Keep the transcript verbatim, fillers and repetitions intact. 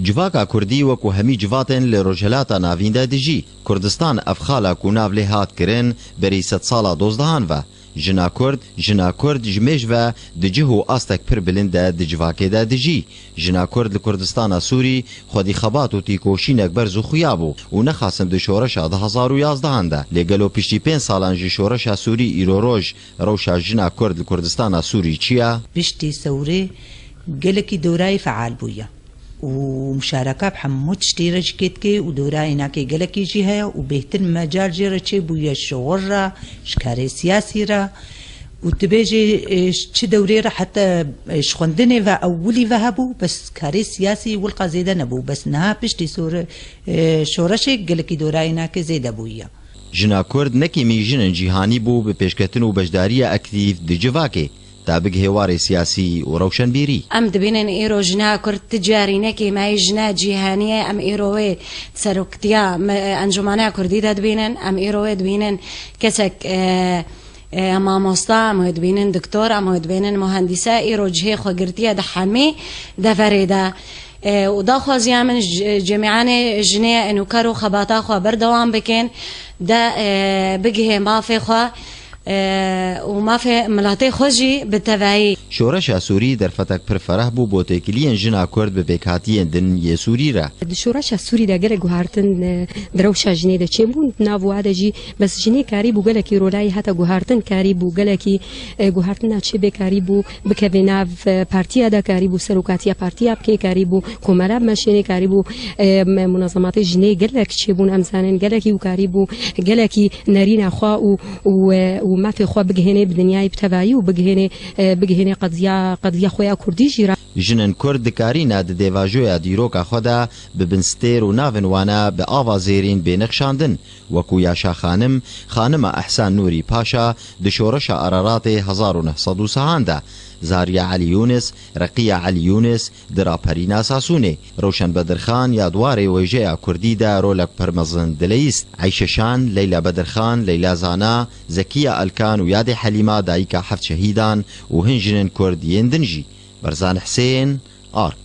Civaka kurdî wekû hemî civatên li Rojhelata Navîn de dijî. Kurdistan ev xala ku nav lê hat kirin berî sedsala dozdehan ve. Jina kurd, jina kurd ji mêj ve di cih û astek pir bilind de di civakê de dijî. Jina kurd li Kurdistana Sûrî xwedî xebat û tîkoşînek berz û xuya bû û nexasim di şoreşa du hezar û yazdehan de. Lê gelo piştî pênc salan ji şoreşa Sûrî îro roj rewşa jina kurd li Kurdistana Sûrî çi ye? Piştî sewrê gelekî dorayê feal bûye û muşareka bi hemû tiştê re ji kê dike û dorayê nakê gelekî jî heye û bêhtir mecal jê re çêbûye ji şixul re, ji karê siyasî re û tu bêjî, e, ji çi dewrê re heta, e, ji xwendinê ve ewilî ve hebû, bes karê siyasî wilqa zêde nebû. Bes niha piştî sor-, e, şoreşê gelekî dorayê nakê zêde bûye. Jina Kurd ne kêmî jinên cîhanî bû bi pêşketin û beşdariya aktîf di civakê, ta bigihê warê siyasî û rewşenbîrî. Em dibînin îro jina Kurd ti carî ne kêmayî jina cîhanî ye. Em îro wê seroktiya me, Encûmana Kurdî de dibînin. Em îro wê dibînin kesek, e, e, mamosta, em wê dibînin doktor, em wê dibînin muhendîse. Îro cihê xwe girtiye di hemî deverê de. E, û daxwaziya min ji, cemîanê jinê enûkar û xebata xwe berdewam bikin, de, e, bigihê mafê xwe, e, û mafê miletê xwe jî bi tevayî. Şoreşa Sûrî derfetek pir fereh bû bo têkiliyên jina Kurd bi pêkhatiyên din yê Sûrî re. Di şoreşa Sûrî de gelek guhartin, e, di rewşa jinê de çêbûn. Di nav wa de jî bes jinê karîbû gelekî rolayî heta guhartin karîbû, gelekî, e, guhartina çêbê karîbû bikeve nav, e, partiya de, karîbû serokatiya partiya bike, karîbû komela bimeşêne, karîbû, e, me-, munazematê jinê gelek çêbûn, em zanin gelekî û karîbû gelekî nerîna xwe û, û, e, û mafê xwe bigihêne bi dinyayê bi tevayî û bigihêne, e, bigihêne qediya, qediya xwe ya kurdî jî re. Jinên Kurd dikarîne di dêvajoya dîroka xwe de bibin stêr û navên wane bi ava zêrîn bê nexşandin. Wekû Yaşa Xanim, xanima Ehsan Nûrî Paşa, di şoreşa Araratê hezar û neh sed û sehan de, Zariya Elî Yûnis, Reqiya Elî Yûnis, di raperîna Sasûnê, Rewşen Bedirxan ya di warê wêjeya kurdî de rolek pir mezin dileyîst. Eyşe Şan, Leyla Bedirxan, Leyla Zana, Zekiya Elkan û Yadê Helîma dayika heft şehîdan û hin jinên kurd yên din jî. Berzan Hisên, Ark.